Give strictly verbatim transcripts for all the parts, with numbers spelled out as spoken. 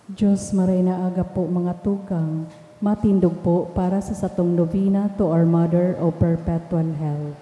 Diyos, maray na aga po, mga tugang. Matindog po para sa satong novena to our Mother of Perpetual Help.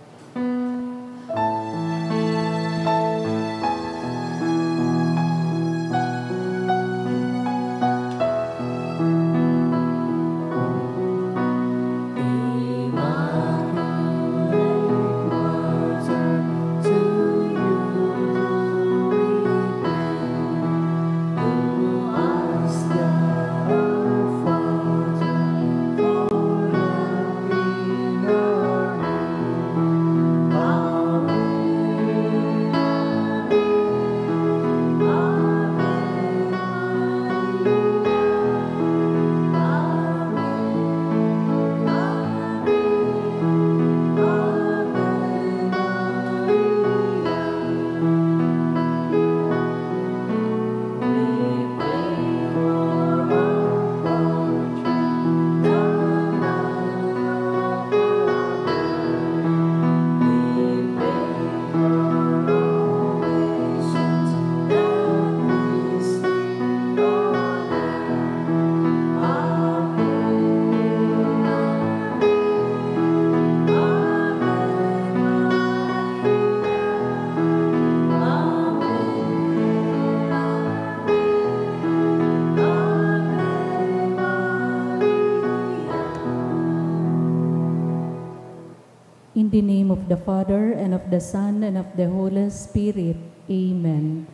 In the name of the Father, and of the Son, and of the Holy Spirit. Amen.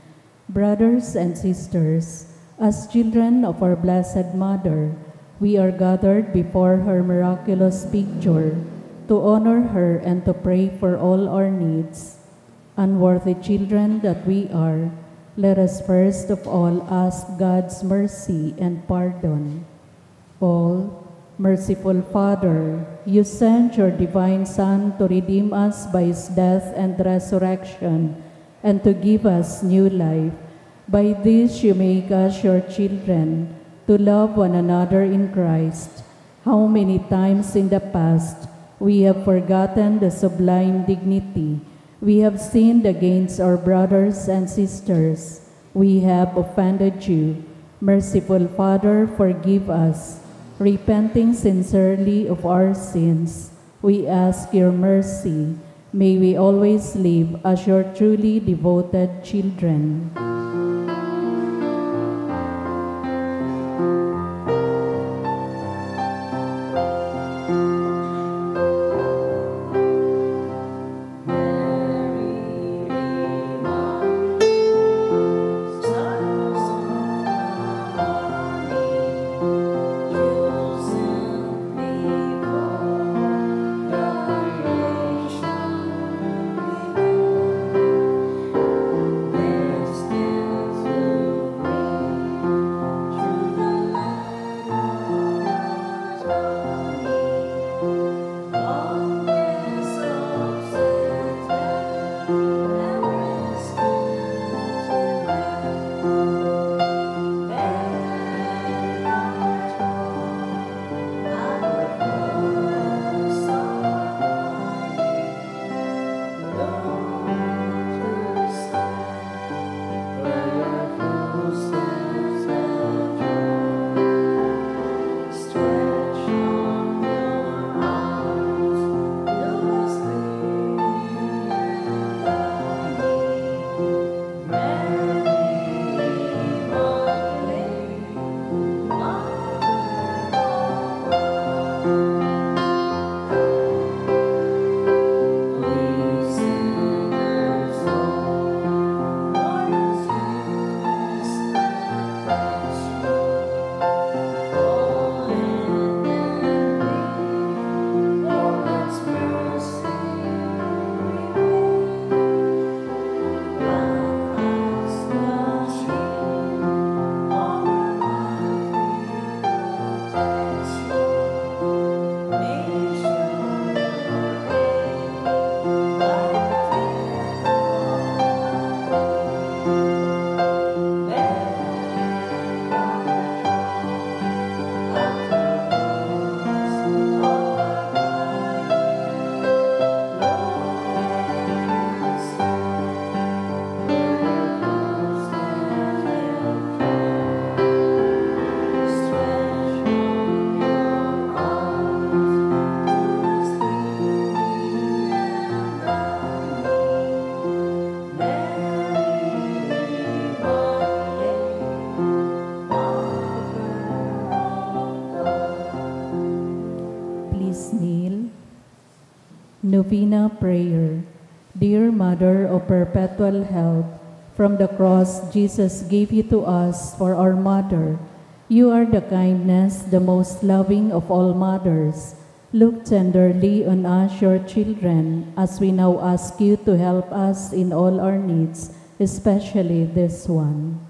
Brothers and sisters, as children of our Blessed Mother, we are gathered before her miraculous picture to honor her and to pray for all our needs. Unworthy children that we are, let us first of all ask God's mercy and pardon. All merciful Father, you sent your divine Son to redeem us by his death and resurrection, and to give us new life. By this you make us your children, to love one another in Christ. How many times in the past we have forgotten the sublime dignity, we have sinned against our brothers and sisters, we have offended you. Merciful Father, forgive us. Repenting sincerely of our sins, we ask your mercy. May we always live as your truly devoted children. Novena Prayer. Dear Mother of Perpetual Help, from the cross Jesus gave you to us for our mother. You are the kindness, the most loving of all mothers. Look tenderly on us, your children, as we now ask you to help us in all our needs, especially this one.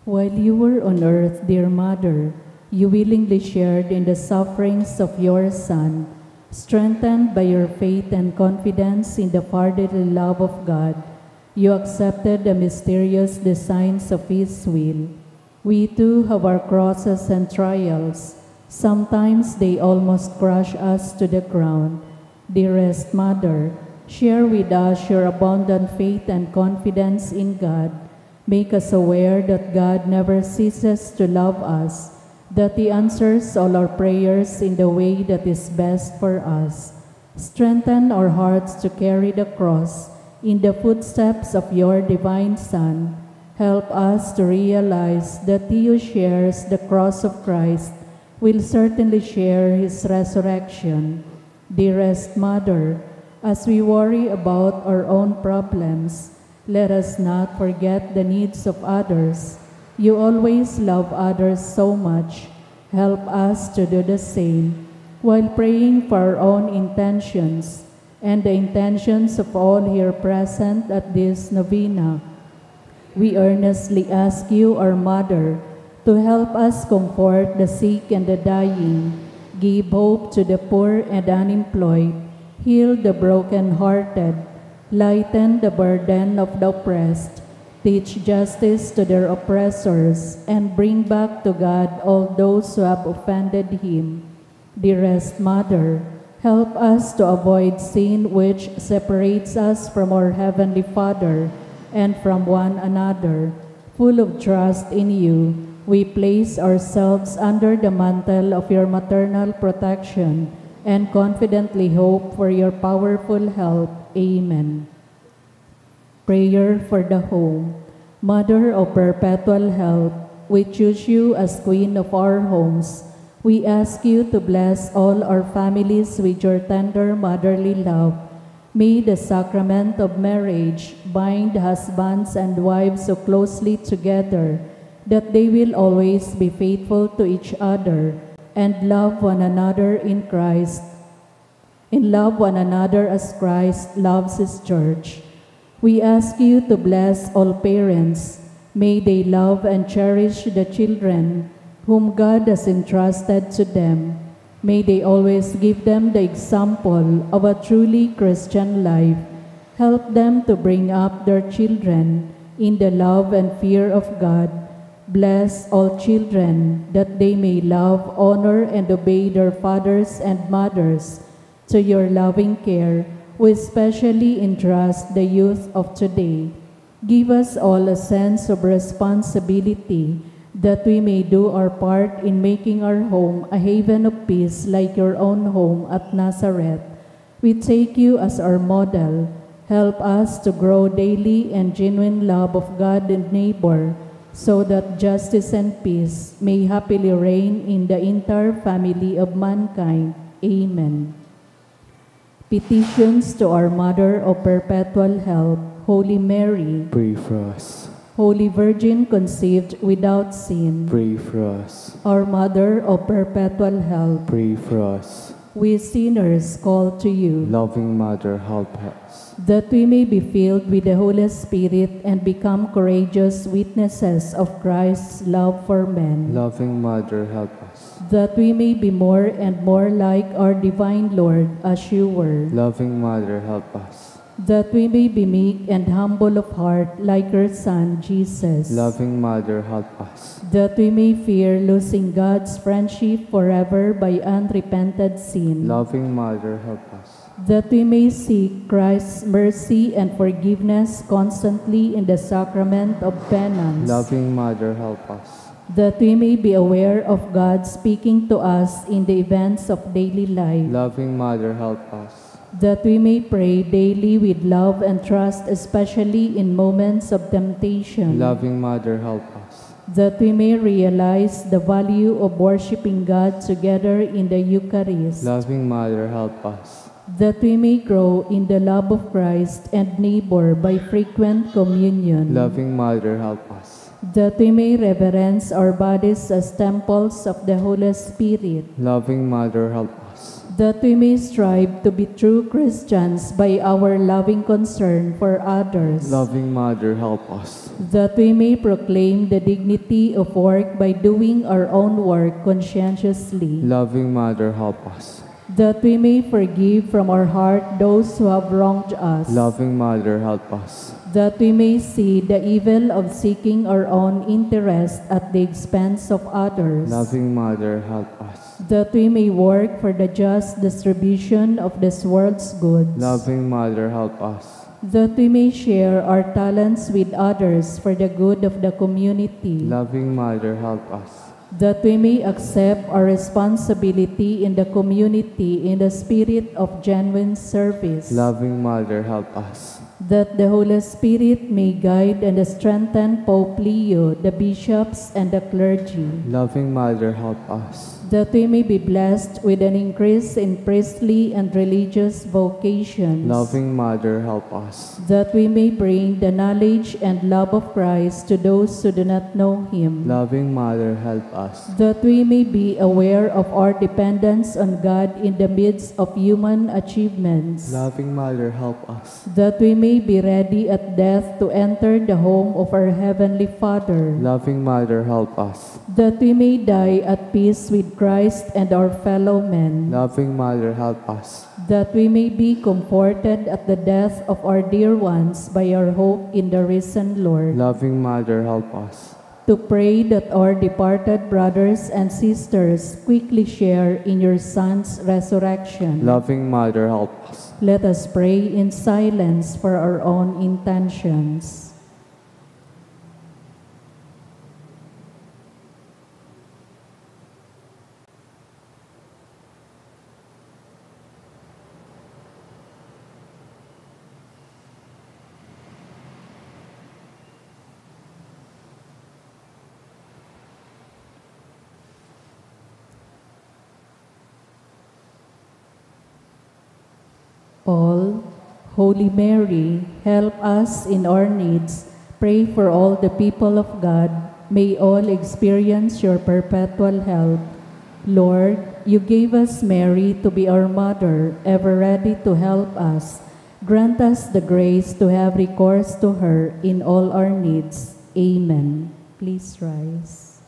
While you were on earth, dear Mother, you willingly shared in the sufferings of your Son. Strengthened by your faith and confidence in the fatherly love of God, you accepted the mysterious designs of His will. We too have our crosses and trials. Sometimes they almost crush us to the ground. Dearest Mother, share with us your abundant faith and confidence in God. Make us aware that God never ceases to love us, that He answers all our prayers in the way that is best for us. Strengthen our hearts to carry the cross in the footsteps of your divine Son. Help us to realize that he who shares the cross of Christ will certainly share his resurrection. Dearest Mother, as we worry about our own problems, let us not forget the needs of others. You always love others so much. Help us to do the same while praying for our own intentions and the intentions of all here present at this novena. We earnestly ask you, our Mother, to help us comfort the sick and the dying, give hope to the poor and unemployed, heal the broken-hearted, lighten the burden of the oppressed, teach justice to their oppressors, and bring back to God all those who have offended Him. Dearest Mother, help us to avoid sin which separates us from our Heavenly Father and from one another. Full of trust in you, we place ourselves under the mantle of your maternal protection and confidently hope for your powerful help. Amen. Prayer for the Home. Mother of Perpetual Help, we choose you as Queen of our homes. We ask you to bless all our families with your tender motherly love. May the sacrament of marriage bind husbands and wives so closely together that they will always be faithful to each other and love one another in Christ. And love one another as Christ loves his church. We ask you to bless all parents. May they love and cherish the children whom God has entrusted to them. May they always give them the example of a truly Christian life. Help them to bring up their children in the love and fear of God. Bless all children that they may love, honor, and obey their fathers and mothers. To your loving care, we specially entrust the youth of today. Give us all a sense of responsibility that we may do our part in making our home a haven of peace like your own home at Nazareth. We take you as our model. Help us to grow daily in genuine love of God and neighbor, so that justice and peace may happily reign in the entire family of mankind. Amen. Petitions to our Mother of Perpetual Help, Holy Mary. Pray for us. Holy Virgin conceived without sin. Pray for us. Our Mother of Perpetual Help. Pray for us. We sinners call to you. Loving Mother, help us. That we may be filled with the Holy Spirit and become courageous witnesses of Christ's love for men. Loving Mother, help us. That we may be more and more like our divine Lord as you were. Loving Mother, help us. That we may be meek and humble of heart like your Son, Jesus. Loving Mother, help us. That we may fear losing God's friendship forever by unrepented sin. Loving Mother, help us. That we may seek Christ's mercy and forgiveness constantly in the sacrament of penance. Loving Mother, help us. That we may be aware of God speaking to us in the events of daily life. Loving Mother, help us. That we may pray daily with love and trust, especially in moments of temptation. Loving Mother, help us. That we may realize the value of worshiping God together in the Eucharist. Loving Mother, help us. That we may grow in the love of Christ and neighbor by frequent communion. Loving Mother, help us. That we may reverence our bodies as temples of the Holy Spirit. Loving Mother, help us. That we may strive to be true Christians by our loving concern for others. Loving Mother, help us. That we may proclaim the dignity of work by doing our own work conscientiously. Loving Mother, help us. That we may forgive from our heart those who have wronged us. Loving Mother, help us. That we may see the evil of seeking our own interest at the expense of others. Loving Mother, help us. That we may work for the just distribution of this world's goods. Loving Mother, help us. That we may share our talents with others for the good of the community. Loving Mother, help us. That we may accept our responsibility in the community in the spirit of genuine service. Loving Mother, help us. That the Holy Spirit may guide and strengthen Pope Leo, the bishops, and the clergy. Loving Mother, help us. That we may be blessed with an increase in priestly and religious vocations. Loving Mother, help us. That we may bring the knowledge and love of Christ to those who do not know Him. Loving Mother, help us. That we may be aware of our dependence on God in the midst of human achievements. Loving Mother, help us. That we may be ready at death to enter the home of our Heavenly Father. Loving Mother, help us. That we may die at peace with Christ and our fellow men. Loving Mother, help us. That we may be comforted at the death of our dear ones by our hope in the risen Lord. Loving Mother, help us. To pray that our departed brothers and sisters quickly share in your Son's resurrection. Loving Mother, help us. Let us pray in silence for our own intentions. All, Holy Mary, help us in our needs. Pray for all the people of God. May all experience your perpetual help. Lord, you gave us Mary to be our mother, ever ready to help us. Grant us the grace to have recourse to her in all our needs. Amen. Please rise.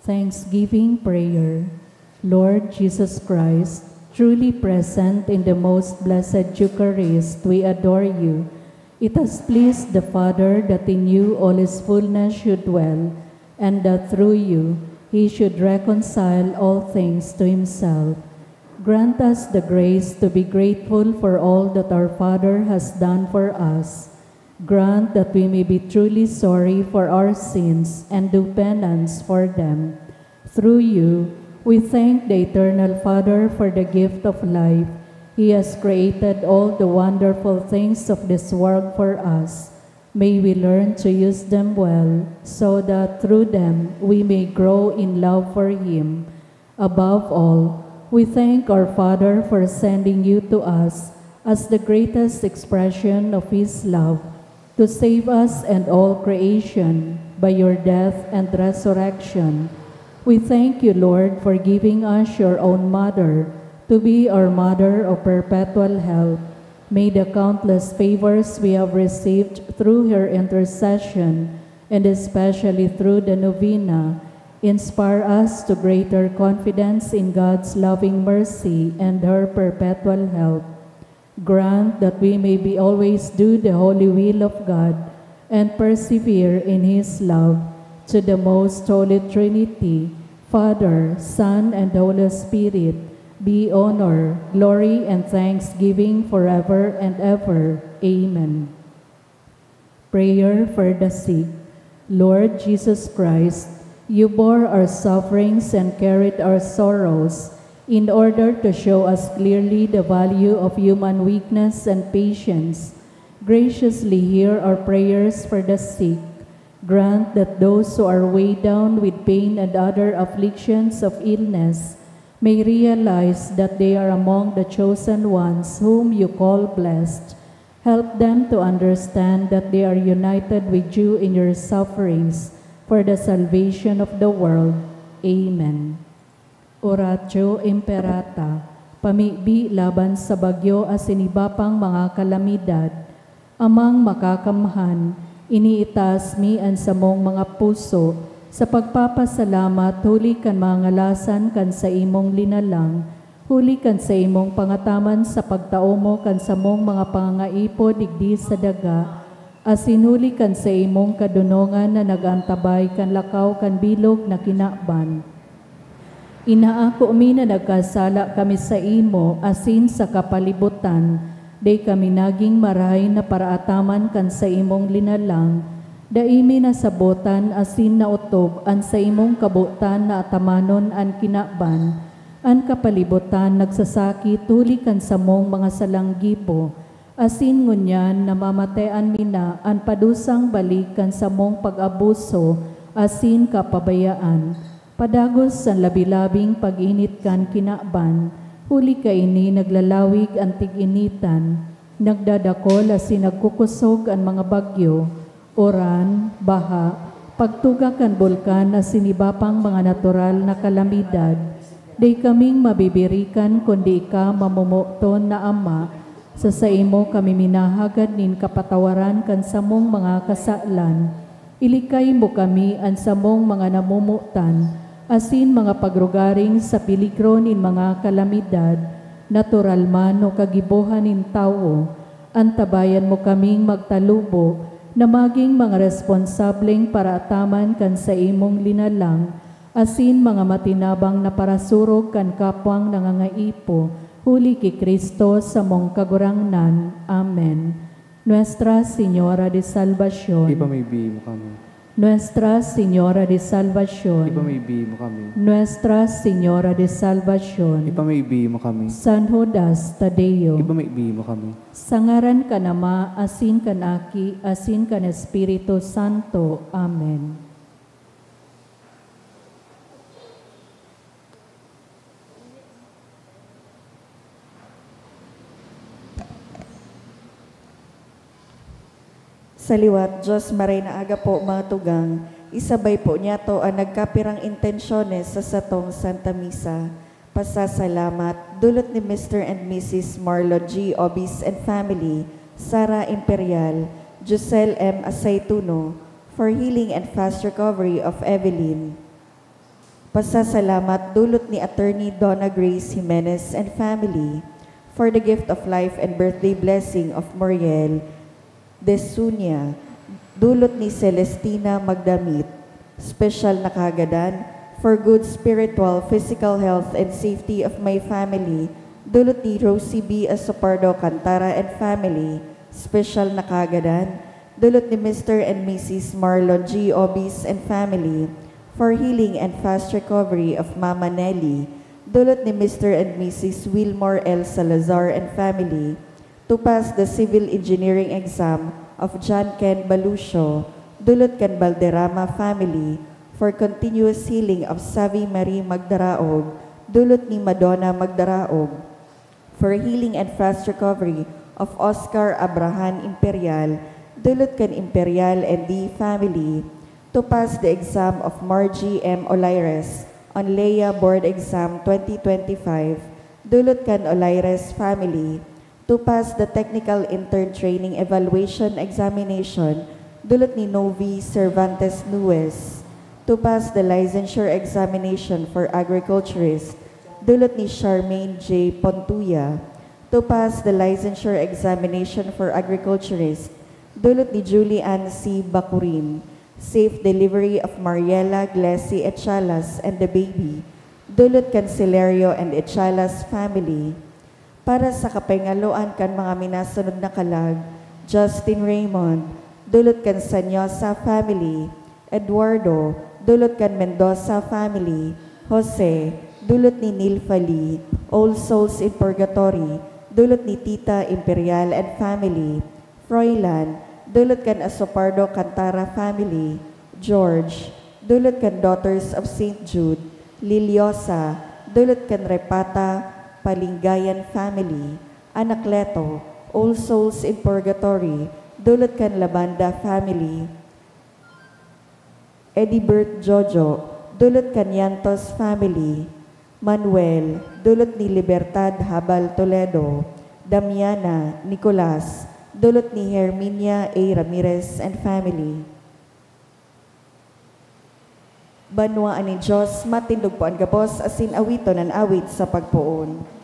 Thanksgiving Prayer. Lord Jesus Christ, truly present in the most blessed Eucharist, we adore you. It has pleased the Father that in you all his fullness should dwell, and that through you he should reconcile all things to himself. Grant us the grace to be grateful for all that our Father has done for us. Grant that we may be truly sorry for our sins and do penance for them. Through you, we thank the Eternal Father for the gift of life. He has created all the wonderful things of this world for us. May we learn to use them well, so that through them we may grow in love for Him. Above all, we thank our Father for sending you to us as the greatest expression of His love, to save us and all creation by your death and resurrection. We thank you, Lord, for giving us your own Mother to be our Mother of Perpetual Help. May the countless favors we have received through her intercession, and especially through the novena, inspire us to greater confidence in God's loving mercy and her perpetual help. Grant that we may be always do the holy will of God and persevere in His love. To the most holy Trinity, Father, Son, and Holy Spirit, be honor, glory, and thanksgiving forever and ever. Amen. Prayer for the sick. Lord Jesus Christ, you bore our sufferings and carried our sorrows in order to show us clearly the value of human weakness and patience. Graciously hear our prayers for the sick. Grant that those who are weighed down with pain and other afflictions of illness may realize that they are among the chosen ones whom you call blessed. Help them to understand that they are united with you in your sufferings for the salvation of the world. Amen. Oratio Imperata, pamibi laban sa bagyo asin iba pang mga kalamidad. Amang Makakamhan, iniitaas mi an samong mga puso sa pagpapasalamat huli kan mga ngalasan kan saimong linalang, huli kan saimong pangataman sa pagtao mo kan samong mga pangangaipo digdi sa daga, asin huli kan saimong kadonongan na nag-antabay kan lakaw kan bilog na kinaban. Inaako mi na nagkasala kami saimo asin sa kapalibotan, dai kami nagin marahay na paraataman kan saimong linalang. Dai mi nasabotan asin naotob an saimong kabotan na atamanon an kinaban. An kapalibotan nagsasakit huli kan samong mga salang gibo, asin ngunyan namamatean mi na an padusang balik kan samong pag-abuso asin kapabayaan. Padagos an labi-labing pag-init kan kinaban, huli kaini naglalawig an tig-initan, nagdadakol asin nagkukosog an mga bagyo, uran, baha, pagtuga kan bulkan asin iba pang mga natural na kalamidad. Dai kaming mabibirikan kundi ika, mamomoton na Ama. Sa saimo kami minahagad nin kapatawaran kan samong mga kasalan. Ilikay mo kami an samong mga namomotan asin mga pagrugaring sa peligro nin mga kalamidad, natural man o kagibohan nin tawo. Antabayan mo kaming magtalubo na magin mga responsableng paraataman kan saimong linalang, asin mga matinabang na parasurog kan kapwang nangangaipo, huli ki Cristo samong Kagurangnan. Amen. Nuestra Señora de Salvacion. Ipamibi mo kami. Nuestra Señora de Salvacion. Ipamibi mo kami. Nuestra Señora de Salvacion. Ipamibi mo kami. San Judas Tadeo. Ipamibi mo kami. Sa ngaran kan Ama, asin kan Aki, asin kan Espiritu Santo. Amen. Sa liwat, Diyos, maray na aga po, mga tugang. Isabay po niyato an nagkapirang intensyones sa satong Santa Misa. Pasasalamat, dulot ni Mister and Missus Marlon G. Obis and family, Sara Imperial, Giselle M. Aceituno, for healing and fast recovery of Evelyn. Pasasalamat dulot ni Attorney Donna Grace Jimenez and family for the gift of life and birthday blessing of Muriel Desunia, dulot ni Celestina Magdamit. Special na kahagadan for good spiritual, physical health and safety of my family, dulot ni Rosie B. Asopardo Cantara and family. Special na kahagadan dulot ni Mister and Missus Marlon G. Obis and family, for healing and fast recovery of Mama Nelly, dulot ni Mister and Missus Wilmore L. Salazar and family, to pass the civil engineering exam of John Ken Balucio, dulot kan Balderrama family, for continuous healing of Savi Marie Magdaraog, dulot ni Madonna Magdaraog, for healing and fast recovery of Oscar Abrahan Imperial, dulot kan Imperial and D family, to pass the exam of Margie M. Olaires on Leia Board Exam twenty twenty-five, dulot kan Olaires family, to pass the technical intern training evaluation examination, dulot ni Novi Cervantes Nuez, to pass the licensure examination for agriculturist, dulot ni Charmaine J. Pontuya, to pass the licensure examination for agriculturist, dulot ni Julie Ann C. Bacurin, safe delivery of Mariela Glessy Echalas and the baby, dulot kan Celerio and Echalas family, para sa kapahingaloan kan mga minasunod na kalag, Justin Raymond, dulot kan Sanyosa family, Eduardo, dulot kan Mendoza family, Jose, dulot ni Nilfa Lee, All Souls in Purgatory, dulot ni Tita Imperial and family, Froilan, dulot kan Asopardo Cantara family, George, dulot kan Daughters of Saint Jude, Liliosa, dulot kan Repata Palingayan family, Anacleto, All Souls in Purgatory, dulot kan Labanda family, Edibert Jojo, dulot kan Yantos family, Manuel, dulot ni Libertad Habal Toledo, Damiana, Nicolas, dulot ni Herminia A. Ramirez and family. Banwaan nin Dios, matindog po an gabos asin awiton an awit sa pagpoon.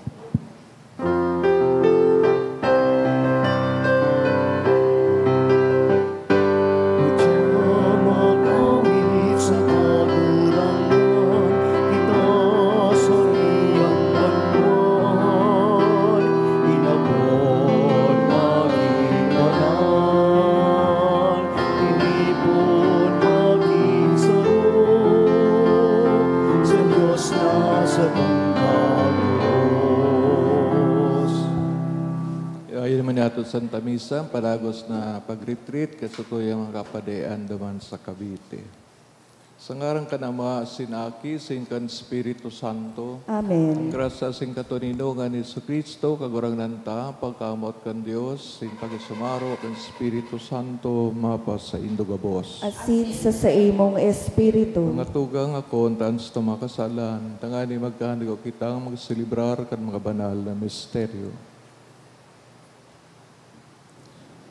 Ayon naman nato Santa Misa, padagos na pag-retreat, kaso tuya mga kapadian duman sa Cavite. Sa ngaran kan Ama, sin Aki, sin kan Espiritu Santo. Amen. Ang grasya sin katoninongan ni Jesu-Cristo, Kagurangnan ta, pagkamoot kan Dios, sin pakisumaro kan Espiritu Santo, mapasaindo gabos. Asin sa saimong espiritu. Mga tugang, ako, an tanos ta mga kasalan, tangani magkahandog kitang magselebrar kan mga banal na misteryo.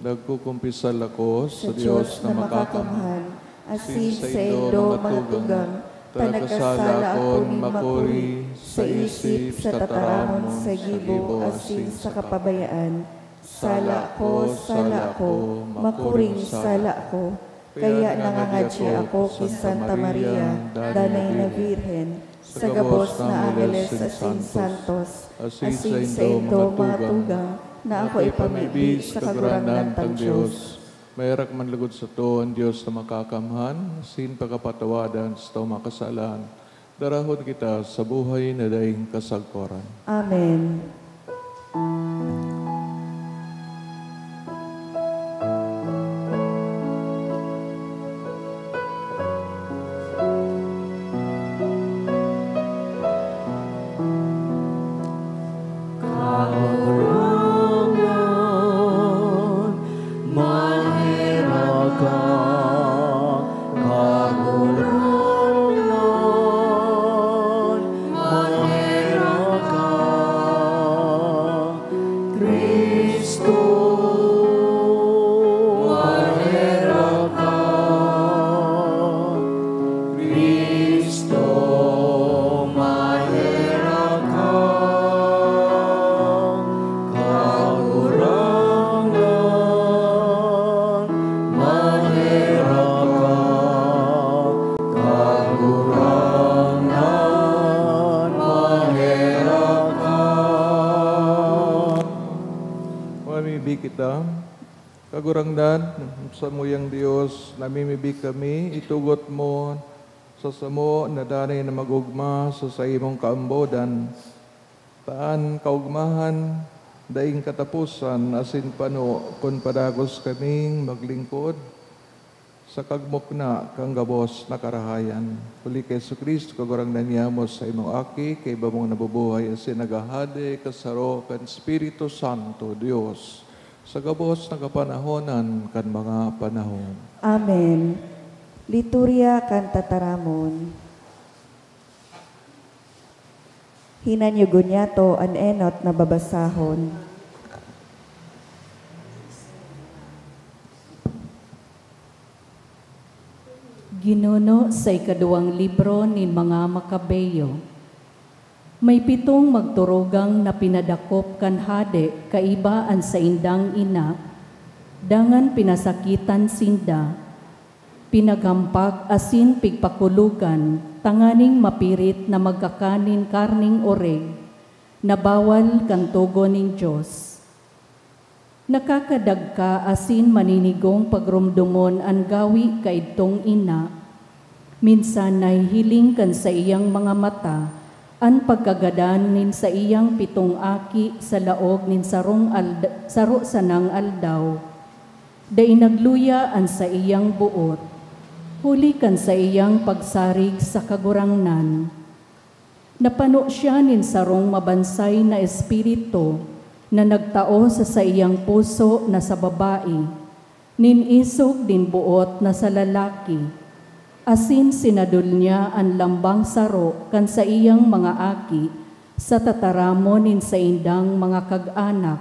Nagkukumpisal ako sa Dios na makakamhan, asin saindo, mga tugang, ta nagkasala ako nin makuri sa isip, sa tataramon, sa gibo, asin sa kapabayaan. Sala ako, sala ako, makuring sala ako. Kaya nangangadya ako ki Santa Maria, Danay na Birhen, sa gabos na angeles asin santos, asin saindo, mga tugang, na ako ipamibi sa Kagurangnan tang Dios. Maherak man logod sato an Dios na makakamhan, asin pakapatawadan sato mga kasalan, darahon kita sa buhay na daing kasagkoran. Amen. Kagurangnan, maherak ka. Kagurangnan, maherak ka. Ta, Kagurangnan, samuyang Dios, namimibi kami, itugot mo sa samo na danay na mag-ogma sa saimong kaambodan. Taan kaogmahan, daing kataposan, asin pano kun padagos kaming maglingkod sa kagmukna kan gabos na karahayan. Huli ki Jesu-Cristo, Kagurangnan niamo, sa imong Aki, kaiba mong nabubuhay asin naghahade, kasaro kan Espiritu Santo, Dios, sa gabos na kapanahonan kan mga panahon. Amen. Liturya kan Tataramon. Hinanyugon niyato an enot na babasahon. Ginuno sa ikaduwang libro nin mga Makabeo. May pitong magturugang na pinadakop kan hade kaiba an saindang ina, dangan pinasakitan sinda, pinaghampak asin pigpakulogan tanganing mapirit na magkakan nin karneng oreg na bawal kan togon nin Dios. Nakakadagka asin maninigong pagromdomon an gawi kaidtong ina. Minsan nahihiling kan saiyang mga mata an pagkagadan nin saiyang pitong aki sa laog nin sarong alda-, saro sanang aldaw. Dai nagluya an saiyang boot, huli kan saiyang pagsarig sa Kagurangnan. Napano siya nin sarong mabansay na espiritu na nagtao sa saiyang puso na sa babae, nin isog nin boot na sa lalaki, asin sinadol niya an lambang saro kan saiyang mga aki sa tataramon nin saindang mga kag-anak.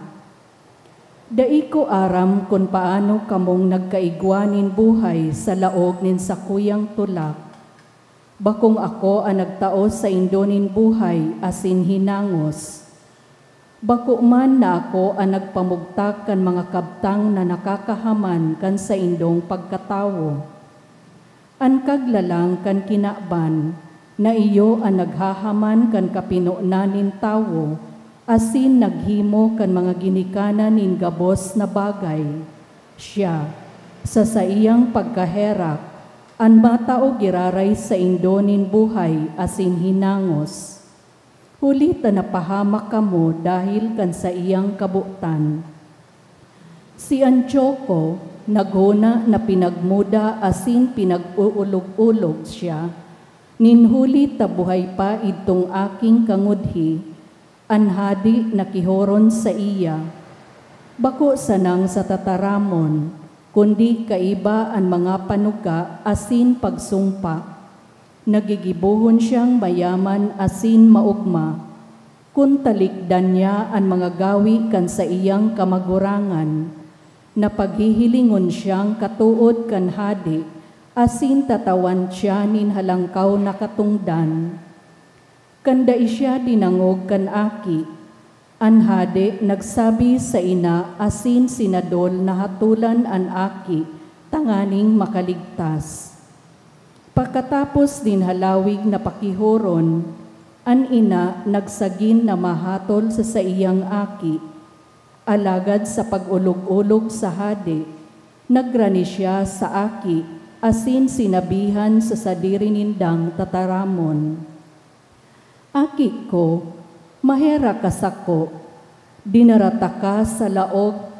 Dai ko aram kun paano kamong nagkaigwa nin buhay sa laog nin sakuyang tulak. Bakong ako an nagtao saindo nin buhay asin hinangos. Bako man na ako an nagpamugtak kan mga kabtang na nakakahaman kan saindong pagkatawo. An kaglalang kan kinaban na iyo an naghahaman kan kapinonan nin tawo asin naghimo kan mga ginikanan nin gabos na bagay. Siya, sa saiyang pagkaherak, an matao giraray saindo nin buhay asin hinangos. Huli ta napahamak kamo dahil kan saiyang kabotan. Si Antioco, naghona na pinagmuda asin pinag-uulog-ulog siya, nin huli ta buhay pa idtong aking kangudhi, an hadi nakihoron saiya. Bako sanang sa tataramon, kundi kaiba an mga panuga asin pagsumpa. Nagigibohon siyang mayaman asin maogma, kun talikdan niya an mga gawi kan saiyang kamagurangan. Napaghihilingon siyang katood kan hade, asin tatawan siya nin halangkaw na katongdan. Kan dai siya dinangog kan aki, an hade nagsabi sa ina asin sinadol na hatolan an aki tanganing makaligtas. Pakatapos nin halawig na pakihoron, an ina nagsagin na mahatol sa saiyang aki. Alagad sa pag-olog-olog sa hade, nagrani siya sa aki asin sinabihan sa sadiri nindang tataramon, "Aki ko, maherak ka sako. Dinara taka sa laog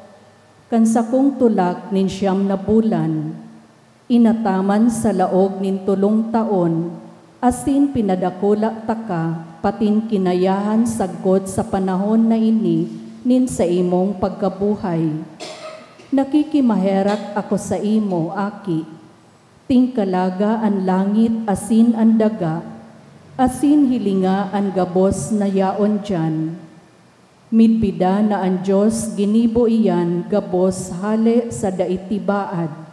kan sakong tulak nin siyam na bulan. Inataman sa laog nin tolong taon, asin pinadakula taka, patin kinayahan sagkod sa panahon na ini nin saimong pagkabuhay. Nakikimaherak ako saimo, aki. Tingkalaga an langit asin an daga, asin hilinga an gabos na yaon diyan. Midbida na an Dios ginibo iyan gabos hale sa dai tibaad.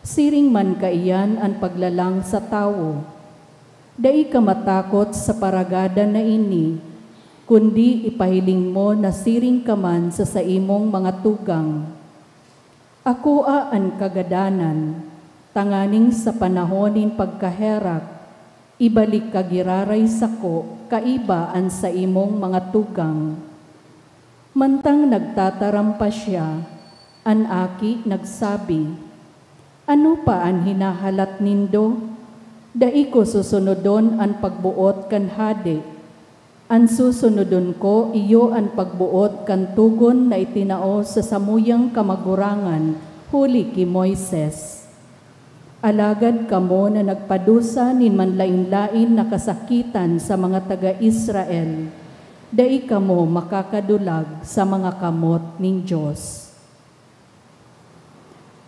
Siring man kaiyan an paglalang sa tawo. Dai ka matakot sa paragadan na ini, kundi ipahiling mo na siring ka man sa saimong mga tugang. Akoa an kagadanan, tanganing sa panahon nin pagkaherak, ibalik ka giraray sako kaiba an saimong mga tugang." Mantang nagtataram pa siya, An aki nagsabi, "Ano pa an hinahalat nindo? Dai ko susunodon an pagboot kan hade. An susunodon ko iyo an pagboot kan togon na itinao sa samuyang kamagurangan huli ki Moises." Alagad kamo na nagpadusa nin manlaen-laen na kasakitan sa mga taga Israel, dai kamo makakadulag sa mga kamot nin Dios.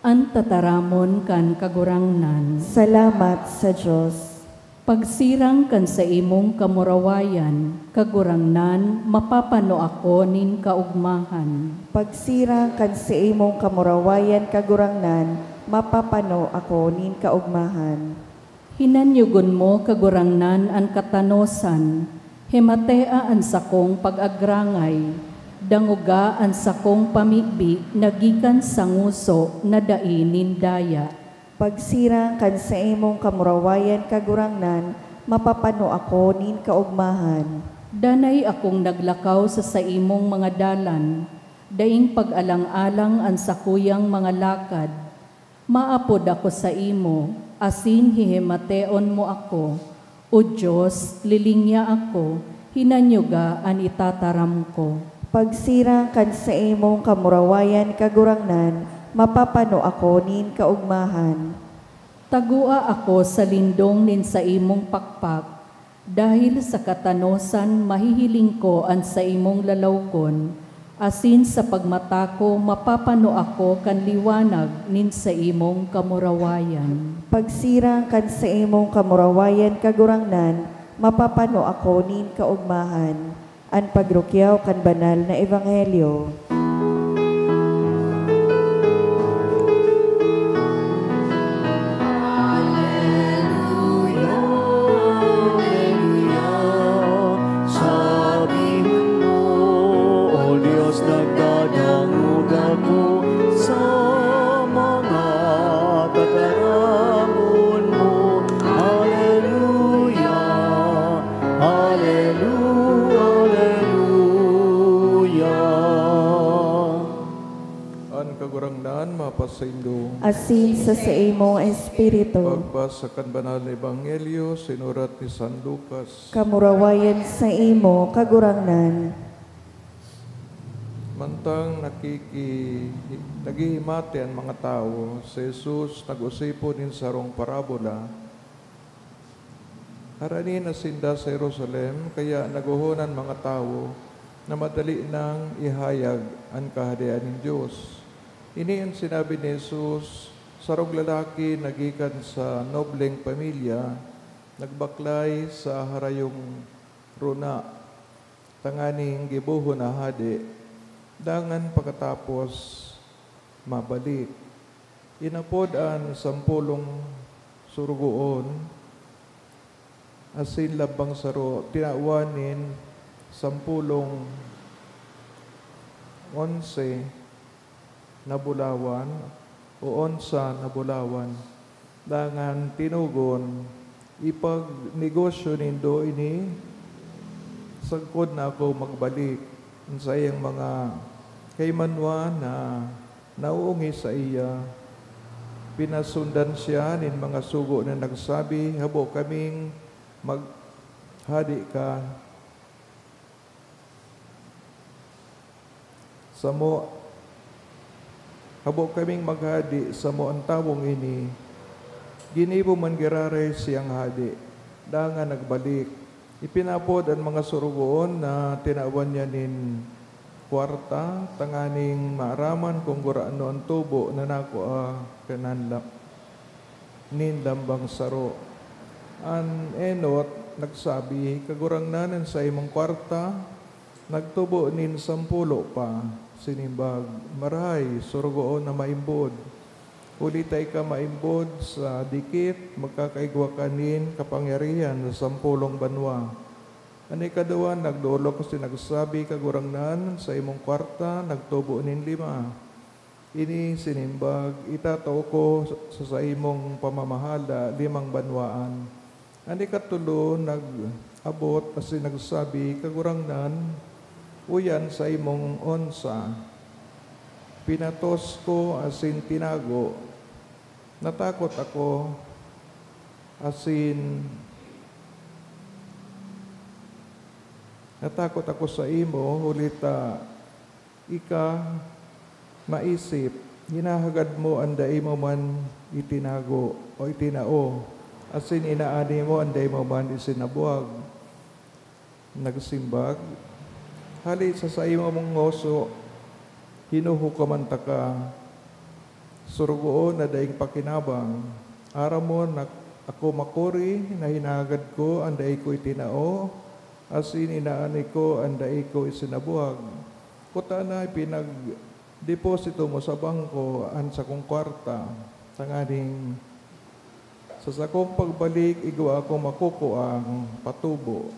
An tataramon kan Kagurangnan. Salamat sa Dios. Pagsirang kan saimong kamurawayan, Kagurangnan, mapapano ako nin kaogmahan. Pagsirang kan saimong kamurawayan, Kagurangnan, mapapano ako nin kaogmahan. Hinanyogon mo, Kagurangnan, an katanosan, himatea an sakong pag-agrangay, dangoga an sakong pamibi na gikan sa ngoso na dai nin daya. Pagsirang kan saimong kamurawayan, Kagurangnan, mapapano ako nin kaogmahan. Danay akong naglakaw sa saimong mga dalan, daing pag-alang-alang an sakuyang mga lakad. Maapod ako saimo, asin hihimateon mo ako. O Dios, lilingya ako, hinanyoga an itataram ko. Pagsirang kan saimong kamurawayan, Kagurangnan, mapapano ako nin kaogmahan. Tagoa ako sa lindong nin saimong pakpak, dahil sa katanosan mahihiling ko an saimong lalawgon, asin sa pagmata ko mapapano ako kan liwanag nin saimong kamurawayan. Pagsirang kan saimong kamurawayan, Kagurangnan, mapapano ako nin kaogmahan. An pagrukyaw kan banal na ebanghelyo. Aleluya, aleluya. Sabihan mo, O Dios, nagdadangog ako sa mga tataramon mo. Aleluya, aleluya, aleluya. An Kagurangnan mapasaindo. Asin sa saimong espiritu. Pagbasa kan Banal na Ebanghelyo sinurat ni San Lucas. Kamurawayan saimo, Kagurangnan. Mantang nakiki-, naghihimati an mga tawo, si Jesus nag-osipon nin sarong parabola. Harani na sinda sa Jerusalem, kaya naghohon an mga tawo na madali nang ihayag an Kahadean nin Dios. Ini an sinabi ni Jesus, "Sarong lalaki na gikan sa nobleng pamilya nagbaklay sa harayong rona tanganing gibohon na hade, dangan pakatapos mabalik. Inapod an sampolong sorogoon, asin lambang saro, tinawan nin sampolong onse na bulawan o onsa na bulawan." Dangan tinugon, "Ipagnegosyo nindo ini sagkod na ako magbalik." An saiyang mga kaimanwa na naoongis saiya, pinasundan siya nin mga sugo na nagsabi, "Habo kaming maghade ka samo, habo kaming maghade samo an tawong ini." Ginibo man giraray siyang hade, dangan nagbalik. Ipinapod an mga sorogoon na tinawan niya nin kwarta tanganing maaraman kun gurano an tubo na nakua kanan la-, nin lambang saro. An enot nagsabi, "Kagurangnan, an saimong kwarta nagtubo nin sampolo pa." Sinimbag, "Marahay, sorogoon na maimbod. Huli ta ika maimbod sa dikit, magkakaigwa ka nin kapangyarihan sa sampolong banwa." An ikaduwa nagdolok asin nagsabi, "Kagurangnan, an saimong kwarta nagtubo nin lima." Ini sinimbag, "Itatao ko sa saimong pamamahala limang banwaan." An ikatulo nag-abot asin nagsabi, "Kagurangnan, uya an saimong onsa." Pinatos ko asin tinago. Natakot ako asin natakot ako saimo, huli ta ika maisip, hinahagad mo an dai mo man itinago o itinao, asin inaani mo an dai mo man isinabwag. Nagsimbag, "Hale sa saimo mong ngoso, hinuhukaman taka. Sorogoon na daing pakinabang. Aram mo na ako makuri na hinagad ko an dai ko itinao, asin inaani ko an dai ko isinabuhag. Kutana ipinagdeposito mo sa bangko an sakong kwarta, tanganing sa sakong pagbalik, igwa akong makukuang patubo."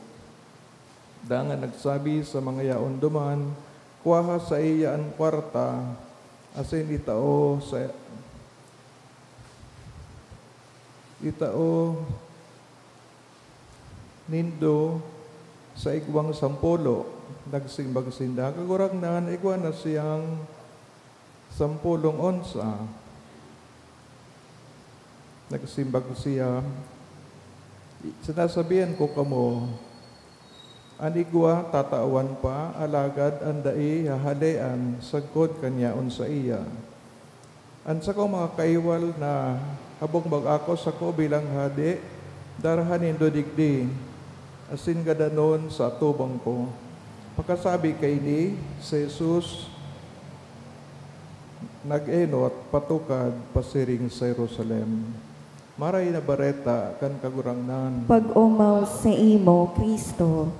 Dangan nagsabi sa mga yaon duman, "Kwaha saiya an kwarta, asin itao sa, itao nindo sa igwang sampolo." Nagsimbag sinda, "Kagurangnan, igwa na siyang sampolong onsa." Nagsimbag siya, "Sinasabihan ko kamo, an igwa tatawan pa, alagad an dai hahalean sagkod kan yaon saiya. An sakong mga kaiwal na habong mag-ako sako bilang hade, darahan nindo digdi, asin gadanon sa atubang ko." Pakasabi kaini, si Jesus nag-enot patukad pasiring sa Jerusalem. Maray na Bareta kan Kagurangnan. Pag-omaw saimo, Cristo.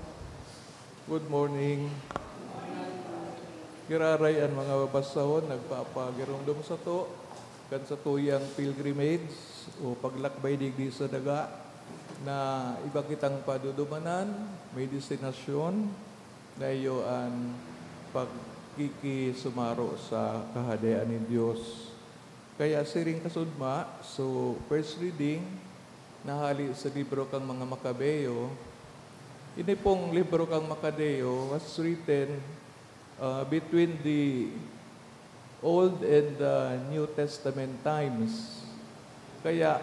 Good morning. Giraray an mga babasahon nagpapagiromdom sato kan satuyang pilgrimage o paglakbay digdi sa daga na iba kitang padudumanan, may destinasyon na iyo an pagkikisumaro sa Kahadean nin Dios. Kaya siring kasudma, so first reading, nahali sa libro kan mga Makabeo. Ini pong libro kan Makabeo was written, ah, between the Old and the New Testament times. Kaya,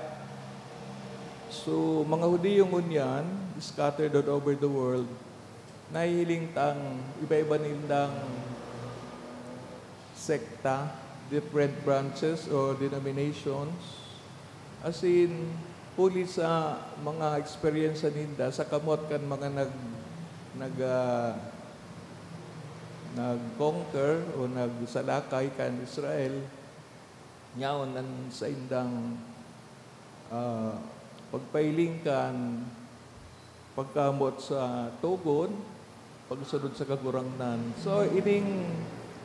so, mga Hudiyo ngunyan, scattered all over the world, nahihiling tang iba-iba nindang sekta, different branches or denominations. Asin, huli sa mga eksperyensya ninda sa kamot kan mga nag-, nag-, ah, nag-conquer o nagsalakay kan Israel, yaon an saindang, ah, pagpahiling kan pagkamoot sa togon, pagsunod sa Kagurangnan. So, ining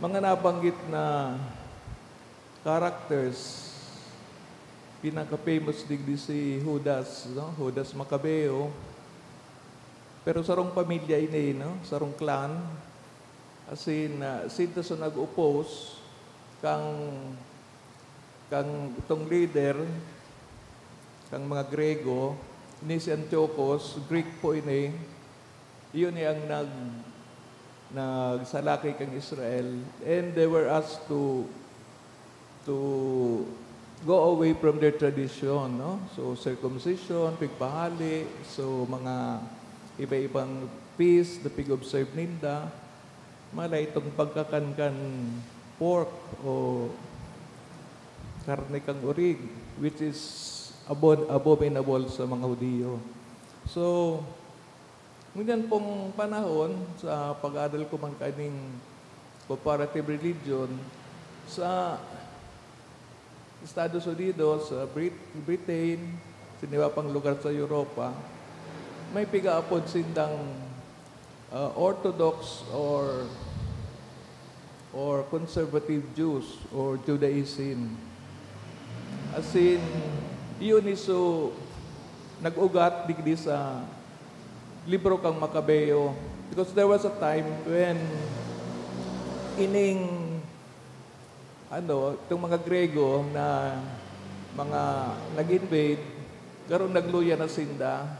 mga nabanggit na characters, pinaka-famous digdi si Judas, no? Judas Macabeo. Pero sarong pamilya ini, no? Sarong clan. Asin, ah, sinda so nag-oppose kang, kang itong leader, kang mga Grego, ni si Antiochus, Greek po ini. Iyon ni ang nag-, nagsalakay kang Israel. And they were asked to, to go away from their tradition, no? So, circumcision, pigpahali, so, mga iba-ibang feast na pig-observe ninda. Mala itong pagkakan kan pork o karne kang orig, which is abon-, abominable sa mga Hudiyo. So, ngunyan pong panahon, sa pag-aaral ko man kaning comparative religion, sa Estados Unidos, sa Brit-, Britain, sa iba pang lugar sa Europa, may pigaapod sindang, ah, Orthodox or, or conservative Jews or Judaism. Asin, iyon iso nag-ugat digdi sa libro kang Macabeo. Because there was a time when ining, ano, itong mga Grego na mga nag-invade, garo nagluya na sinda.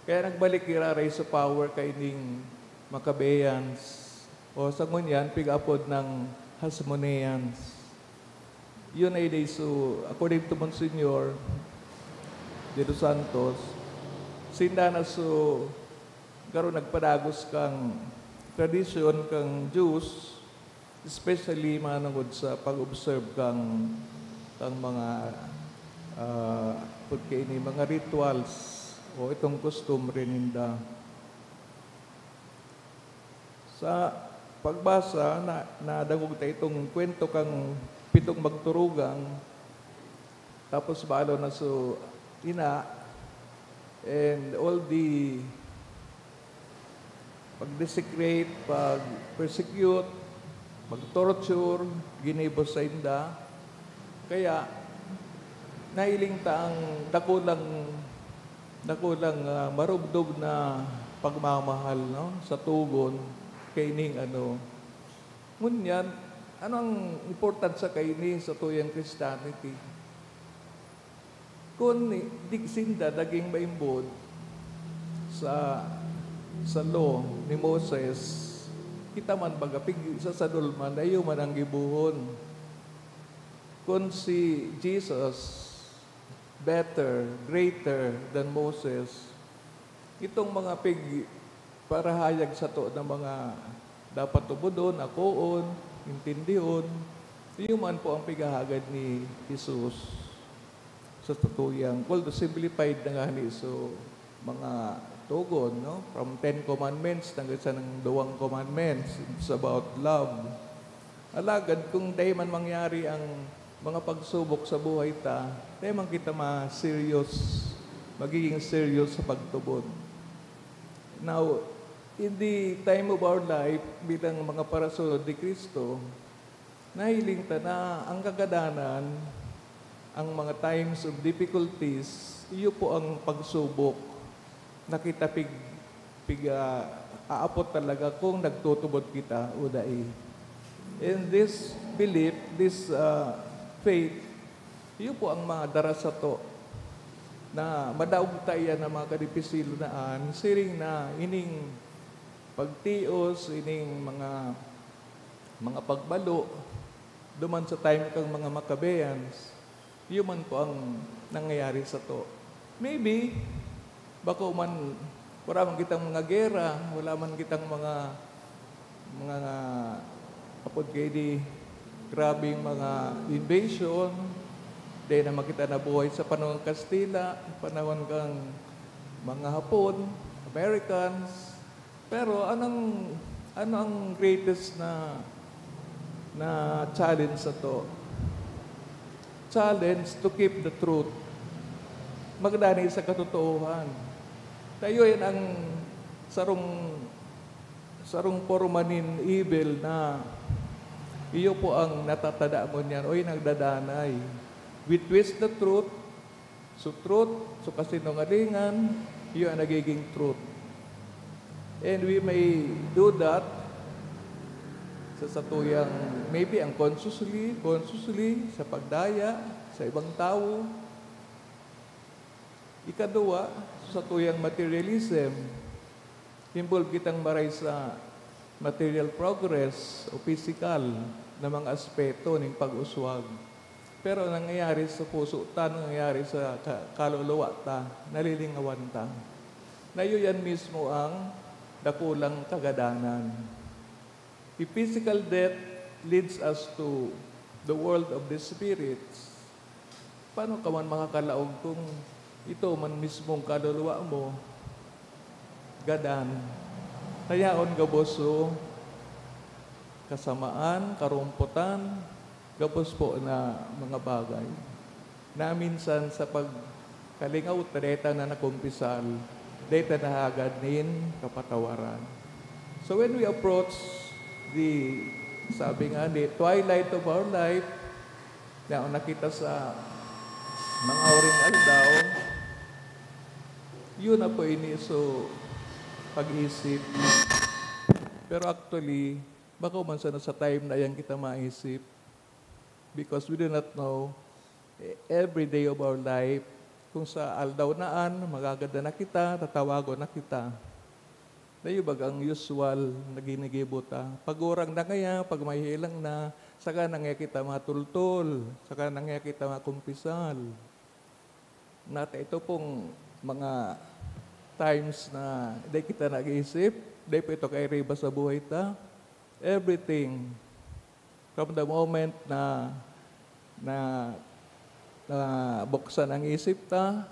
Kaya nagbalik giraray sa power kaining Maccabeans. O sa ngunyan, pig-apod ng Hasmoneans. Yun ay day so, according to Monsignor de los Santos, sinda na so, garo nagpadagos kang tradisyon kang Jews, especially manungod sa pag-observe kang, kang mga, ah, pagkaini, mga rituals o itong customary ninda. Sa pagbasa, na, nadangog ta itong kwento kang pitong magturugang, tapos balo na so ina, and all the pag-desecrate, pag-persecute, pag-torture, ginibo sa inda. Kaya, nahiling ta ang dakulang, dakulang, ah, marugdog na pagmamahal, no, sa tugon kaining ano. Ngunyan, ano ang importansya kaini sa tuyang Christianity? Kun di sinda naging maimbod sa, sa law ni Moses, kita man baga pig-, sa sadol man, iyo man ang gibohon. Kun si Jesus, better, greater than Moses, itong mga pig-, parahayag sato na mga dapat tubodon, akoon, intindihon, iyo man po ang pighahagad ni Jesus sa satuyang, although simplified na ngani so mga tugon, no? From Ten Commandments hanggang sa nang duwang commandments, it's about love. Alagad kung dai man mangyari ang mga pagsubok sa buhay ta, dai man kita ma-serious, magiging serious sa pagtubod. Now, in the time of our life, bilang mga parasunod ni Cristo, nahiling ta na ang kagadanan, ang mga times of difficulties, iyo po ang pagsubok na kita pig-, pig-, ah, aapot talaga kung nagtutubod kita o dai. And this belief, this, ah, faith, iyo po ang madara sato na madaog ta iyan na mga kadipisilonaan, siring na ining pagtios, ining mga, mga pagbalo, duman sa time kang mga Maccabeans, iyo man po ang nangyayari sato. Maybe, bako man, wala man kitang mga gera, wala man kitang mga, mga, apod kaini, grabeng mga invasion, dai naman kita nabuhay sa panahon Kastila, panahon kang mga Hapon, Americans. Pero anong, ano ang greatest na, na challenge sato? Challenge to keep the truth. Magdanay sa katotoohan. Tayo yan ang sarong, sarong porma nin evil na iyo po ang natatada mo niyan, oy, nagdadanay. We twist the truth, so truth, so kasinungalingan, iyo ang nagiging truth. And we may do that sa satuyang, maybe unconsciously, consciously, sa pagdaya sa ibang tawo. Ikaduwa, sa satuyang materialism, involved kitang maray sa material progress o pisikal na mga aspeto ning pag-uswag. Pero nangyayari sa puso ta, nangyayari sa ka-, kaluluwa ta, nalilingawan ta. Na iyo yan mismo ang dakulang kagadanan. If physical death leads us to the world of the spirits, paano ka man makakalaog kung ito man mismong kaluluwa mo, gadan? Nayaon gabos so kasamaan, karompotan, gabos po na mga bagay na minsan sa pagkalingaw ta, dai ta na nakumpisal, dai ta nahagad nin kapatawaran. So when we approach the, sabi nga, the twilight of our life, na nakita sa mga huring aldaw, yun na po ini, so, pag-isip. Pero actually, bako man sana sa time na yan kita maisip. Because we do not know, eh, every day of our life, kung sa aldaw na an, magagadan na kita, tatawagon na kita. Dayo bagang usual na ginigibo ta. Pag urang na kaya, pag mahihilang na, Saka nangya kita matultol, saka nangya kita makumpisal. Nata ito pong mga times na dai kita nag-iisip, dai pa ito kairiba sa buhay ta. Everything, from the moment na, na, na buksan ang isip ta,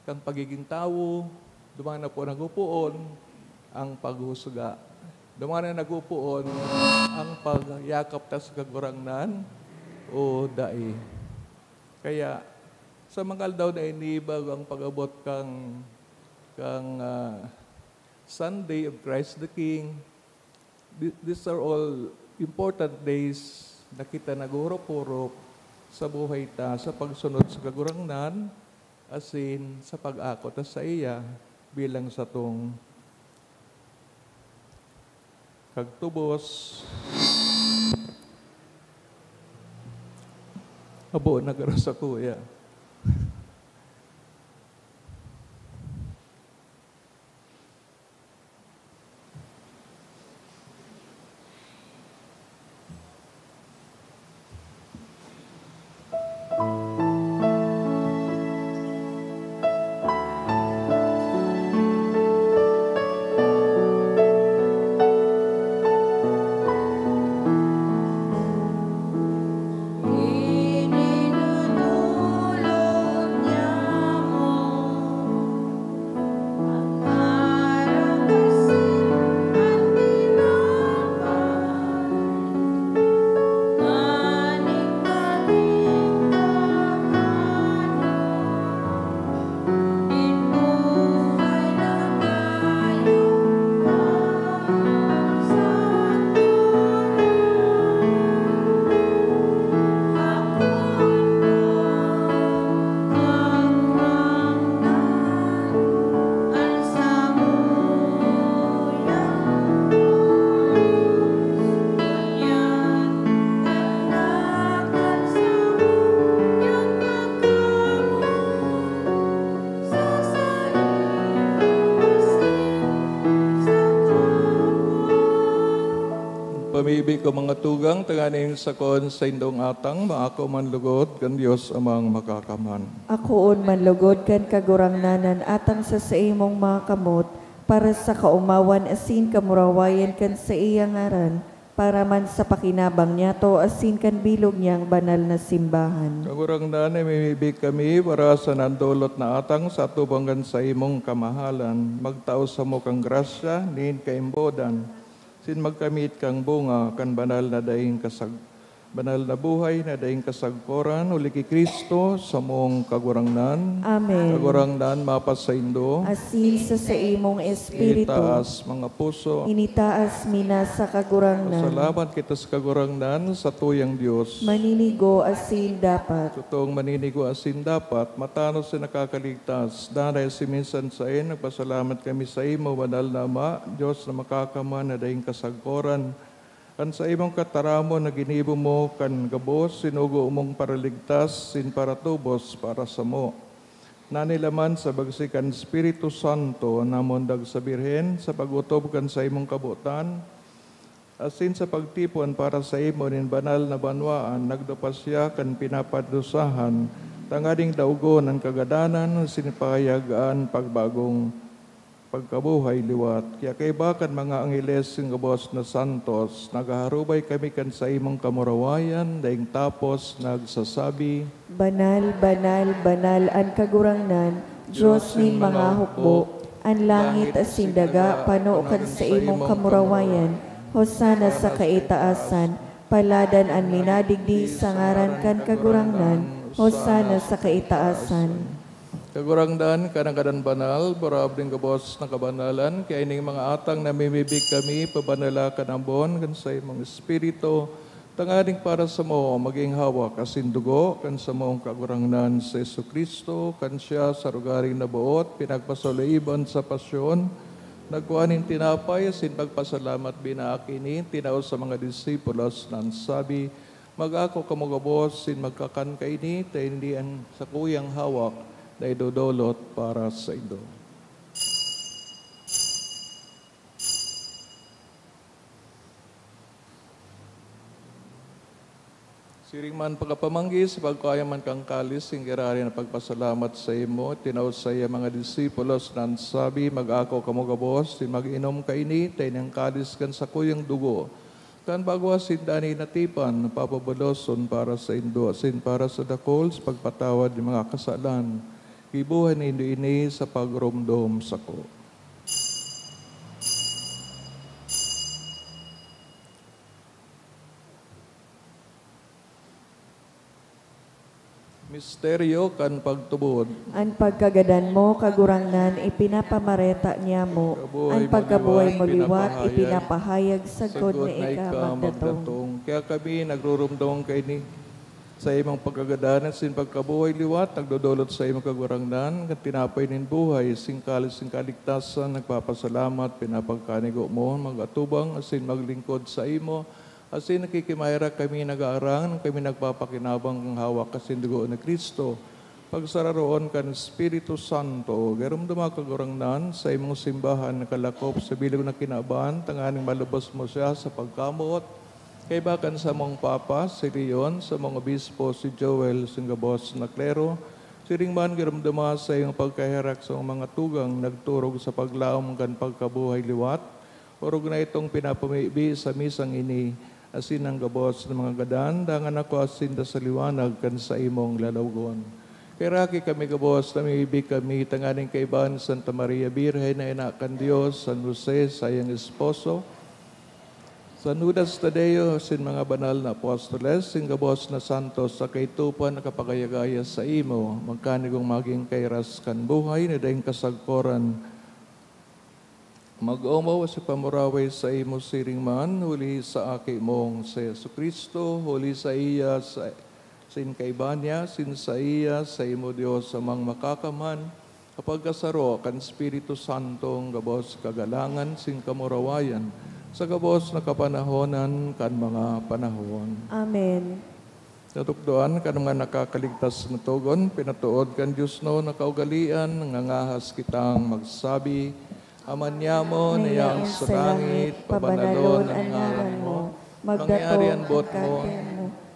kan pagiging tawo, duman na po nag-upoon ang paghusga. Duman na nag-upoon ang pagyakap ta sa Kagurangnan o dai. Kaya, sa mga aldaw na ini, bago ang pag-abot kang, kang, ah, Sunday of Christ the King, thi-, these are all important days na kita naghuhurup-hurup sa buhay ta sa pagsunod sa Kagurangnan, asin sa pag-ako ta saiya bilang satong kagtubos. Abo na garo sakuya. Pamibi ko, mga tugang, tanganing sakon sa indong atang, maako man lugod kan Dios Amang Makakamhan. Akoon man lugod kan Kagurangnan an atang sa saimong mga kamot, para sa kaomawan asin kamurawayan kan saiyang ngaran, para man sa pakinabang niyato asin kan bilog niyang banal na simbahan. Kagurangnan, namimibi kami para sa nandolot na atang sa atubang kan saimong kamahalan. Magtao samo kan grasya nin kaimbodan, sin magkamit kan bunga kan banal na daing kasag-, banal na buhay na daing kasagkoran, huli ki Cristo, samong Kagurangnan. Amen. Kagurangnan, mapasaindo. Asin sa saimong espiritu. Itaas, mga puso. Initaas mi na sa Kagurangnan. Salamat kita sa Kagurangnan, sa tuyang Dios. Maninigo asin dapat. Totoong maninigo asin dapat, matanos na nakakaligtas. Danay si minsan sain, nagpasalamat kami saimo, banal na Ama, Dios na makakamhan na daing kasagkoran. Kan saimong kataramon na ginibo mo kan gabos, sinugo mong paraligtas, sin paratubos para samo. Nanilaman sa bagsi kan Espiritu Santo, namundag sa Birhen, sa pag-otob kan saimong kabotan, asin sa pagtipon para saimo nin banal na banwaan, nagdupa siya kan pinapadusahan, tanganing daogon an kagadanan, asin ipahayag an pagbagong pagkabuhay liwat. Kaya kaiba kan mga angheles nin gabos na santos, naghaharubay kami kan saimong kamurawayan, daing tapos nagsasabi, "Banal, banal, banal an Kagurangnan, Dios nin mga hukbo. An langit asin daga pano kan saimong kamurawayan. Hosana sa kaitaasan. Paladan an minadigdi sa ngaran kan Kagurangnan. Hosana sa kaitaasan." Kagurangnan, ka nagadan banal, burab nin gabos na kabanalan, kaya ining mga atang namimibi kami, pabanala kan ambon kan saimong Espiritu, tanganing para samo magin hawak asin dugo kan samong Kagurangnan si Jesu-Cristo. Kan siya sa rogaring naboot, pinagpasaloiban sa pasyon, nagkua nin tinapay asin pagpasalamat, binaak ini, tinao sa mga disipulos na an sabi, "Mag-ako kamo gabos sin magkakan kaini, ta ini an sakuyang hawak na idodolot para saindo." Siring man pagkapamanggi sa pagkua man kan kalis, nin giraray na pagpasalamat saimo, tinao saiya mga disipulos na nagsabi, "Mag-ako kamo gabos, nin mag-inom kaini, ta ini an kalis kan sakuyang dugo, kan bagwa sinda ni natipan, papabaloson para saindo asin para sa dakul sa pagpatawad nin mga kasalan. Gibohon nindo ini sa pagromdom sako." Misteryo kan pagtubod. An pagkagadan mo, Kagurangnan, ipinapamareta niamo. An pagkabuhay mo liwat, ipinapahayag sagkod na ika magdatong. Kaya kami nagrurumdom kaini sa imong pagkagadan asin pagkabuhay liwat, nagdodolot sa imong Kagurangnan, kan tinapay nin buhay, asin kalis nin kaligtasan, nagpapasalamat, pinapagkanigo mo, mag-atubang asin maglingkod sa imo, asin nakikimaherak kami, nag-aarang, kami nagpapakinabang kan hawak asin dugo ni Cristo, pagsararoon kan Espiritu Santo. Giromdoma, Kagurangnan, sa imong simbahan na kalakop sa bilog na kinaban, tanganing malubos mo siya sa pagkamoot, kaiba kan samong Papa, si Leon, samong Obispo, si Joel, asin gabos na klero. Siring man, giromdoma sa imong pagkaherak sa mga tugang nagturog sa paglaom kan pagkabuhay liwat, orog na itong pinapamibi sa misang ini, asin an gabos na mga gadan, dangan ako asin ta sa liwanag kan saimong lalawogon. Kaheraki kami gabos, namimibi kami tanganing kaiba ni Santa Maria Birhen na ina kan Dios, San Jose, saiyang esposo, San Judas Tadeo, asin mga banal na apostoles, asin gabos na santos sa kaitupan na kapagayagaya saimo, magkanigong magin kairas kan buhay na daing kasagkoran. Mag-omaw sa pamuraway saimo siring man, huli sa Aki mong si Jesu-Cristo, huli saiya, sa, asin kaiba niya, asin saiya, saimo Dios Amang Makakamhan, kapagkasaro kan Espiritu Santong gabos kagalangan asin kamurawayan, sa gabos na kapanahonan kan mga panahon. Amen. Natukdoan kan mga nakakaligtas na togon, pinatood kan diosnon na kaugalean, nangangahas kitang magsabi, Ama niamo na yaon sa langit, pabanalon an ngaran mo. Mangyari an boot mo.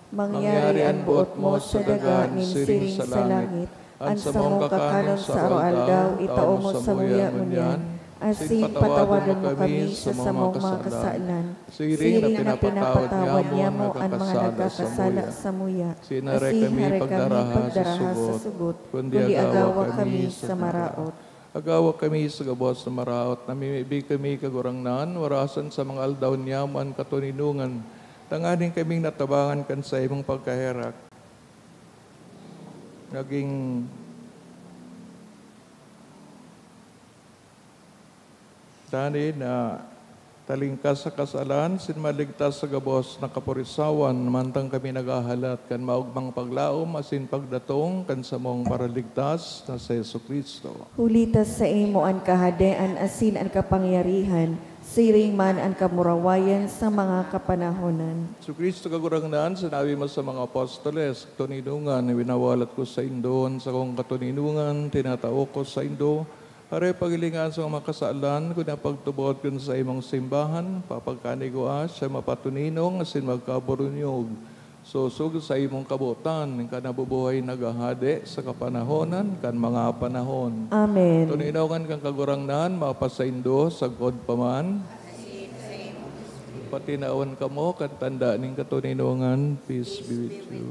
Mangyari an boot mo sa daga nin siring sa langit. An samong kakanon sa aroaldaw, itao mo samuya ngunyan. Asin patawadon mo kami sa samong mga kasalan, siring na pinapatawad niamo an mga nagkakasala samuya. Asin hare kami pagdaraha sa sugot, kundi agawa kami sa maraot. Agawa kami sa gabos na maraot, namimibi kami, Kagurangnan, warasan sa mga aldaw niamo an katoninongan, tanganing kaming natabangan kan saimong pagkaherak. Naging Danay na talingkas sa kasalan, asin maligtas sa gabos na kapurisawan, mantang kami naghahalat kan maogmang paglaom asin pagdatong kan samong Paraligtas na si Jesu-Cristo. Huli ta saimo an kahadean asin an kapangyarihan, siring man an kamurawayan sa mga kapanahonan. Jesu-Cristo, Kagurangnan, sinabi mo sa mga apostoles, "Katoninongan, winawalat ko saindo an sakong katoninongan, tinatao ko saindo." Hare paghilingan sa mga kasalan, kun an pagtubod kun sa imong simbahan, papagkanigua siya mapatoninong asin magkaburunyog, sosog sa imong kabotan, kan nabubuhay naghahade sa kapanahonan kan mga panahon. Amen. Toninongan kan Kagurangnan mapasaindo sagkod pa man. Patinawan kamo kan tanda nin katoninongan. Peace be with you.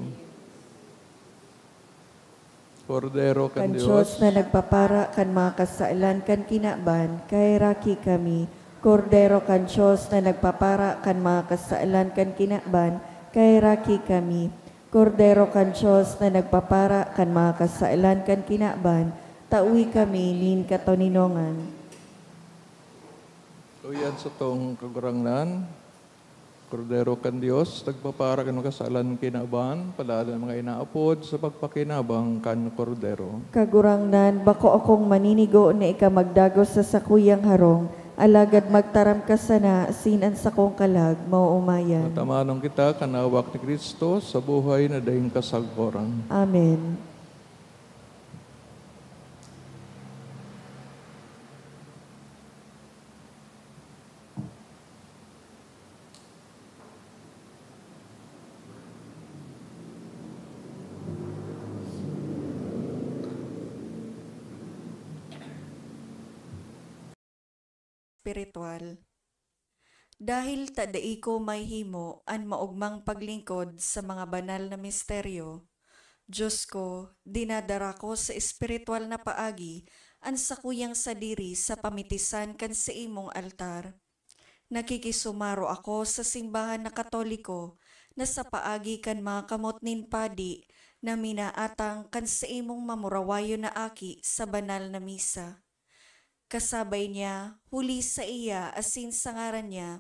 Kordero kan Dios na nagpapara kan mga kasalan kan kinaban, kaheraki kami. Kordero kan Dios na nagpapara kan mga kasalan kan kinaban, kaheraki kami. Kordero kan Dios na nagpapara kan mga kasalan kan kinaban, tawi kami nin katoninongan. Uyan sa tong Kagurangnan. Kordero kan Dios, nagpapara kan mga kasalan kinaban, palalo an mga inaapod sa pagpakinabang kan Kordero. Kagurangnan, bako akong maninigo na ika magdagos sa sakuyang harong, alagad magtaram ka sana, asin an sakong kalag maoomayan. Matamanon kita kan hawak ni Cristo sa buhay na daing kasagkoran. Amen. espiritual. Dahil ta dai ko mahihimo an maogmang paglingkod sa mga banal na misteryo, Diyos ko, dinadara ko sa espiritual na paagi an sakuyang sadiri sa pamitisan kan saimong altar. Nakikisumaro ako sa simbahan na Katoliko na sa paagi kan mga kamot nin padi na minaatang kan saimong mamurawayon na aki sa banal na misa. Kasabay niya, huli saiya asin sa ngaran niya,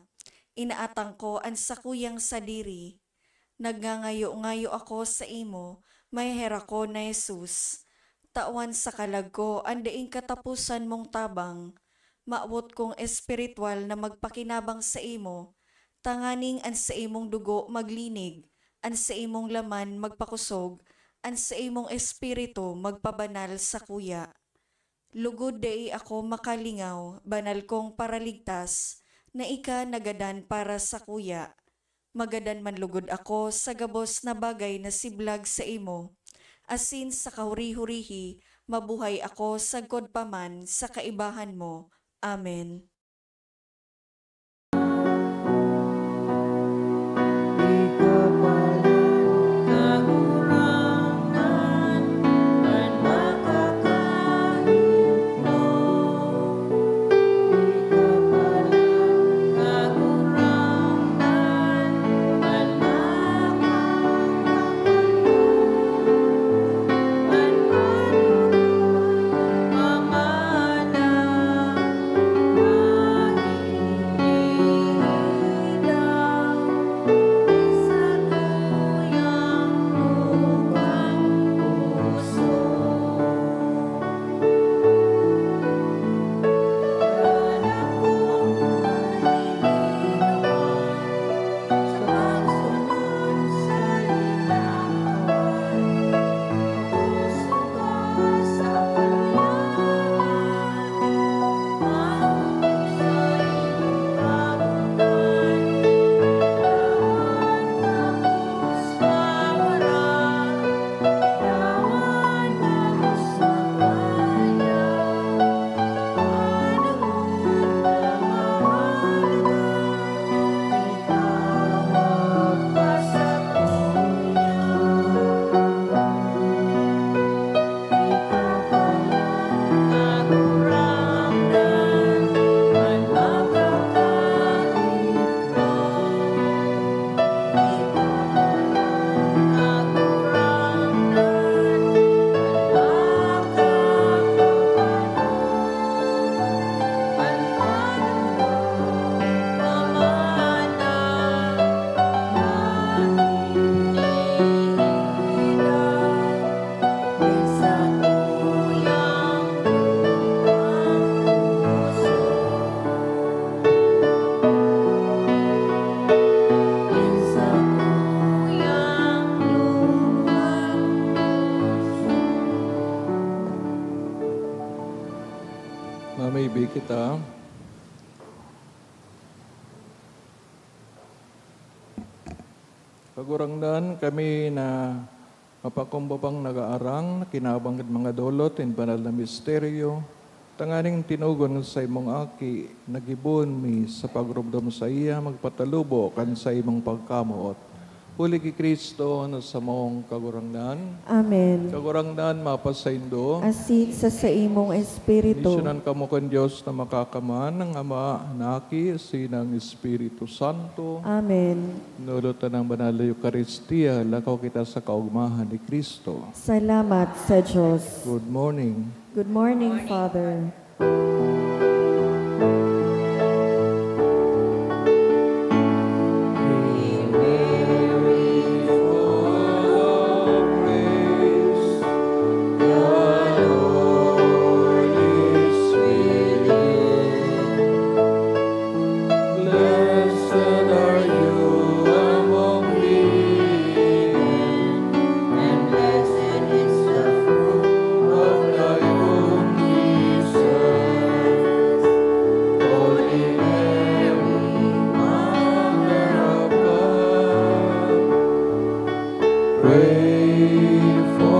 inaatang ko an sakuyang sadiri. Nagngangayo-ngayo ako saimo, maheherakon na Jesus. Tawan sa kalag ko an daing kataposan mong tabang. Mawot kong espiritual na magpakinabang saimo, tanganing an saimong dugo maglinig, an saimong laman magpakosog, an saimong espiritu magpabanal sakuya. Lugod dai ako makalingaw, banal kong Paraligtas, na ika nagadan para sakuya. Magadan man lugod ako sa gabos na bagay na siblag saimo, asin sa kahuri-hurihi, mabuhay ako sagkod pa man sa kaibahan mo. Amen. Mamay bi kita. Kagurangnan, kami na mapakumbabang nag-aarang, nakinabang kan mga dolot nin banal na misteryo, tanganing tinugon sa imong Aki, nagibohon mi sa pagromdom saiya, magpatalubo kan saimong pagkamoot. Huli ki Cristo na samong Kagurangnan. Amen. Kagurangnan, mapasaindo. Asin sa saimong espiritu. Bendisyunan kamo kan Dios na makakaman, ang Ama, ang Aki, asin ang Espiritu Santo. Amen. Nulotan ang banal na Eukaristia, lakaw kita sa kaogmahan ni Cristo. Salamat sa Dios. Good morning. Good morning, Father. Blessed are you among women, and blessed is the fruit of thy womb, Jesus. Holy Mary, Mother of God, pray for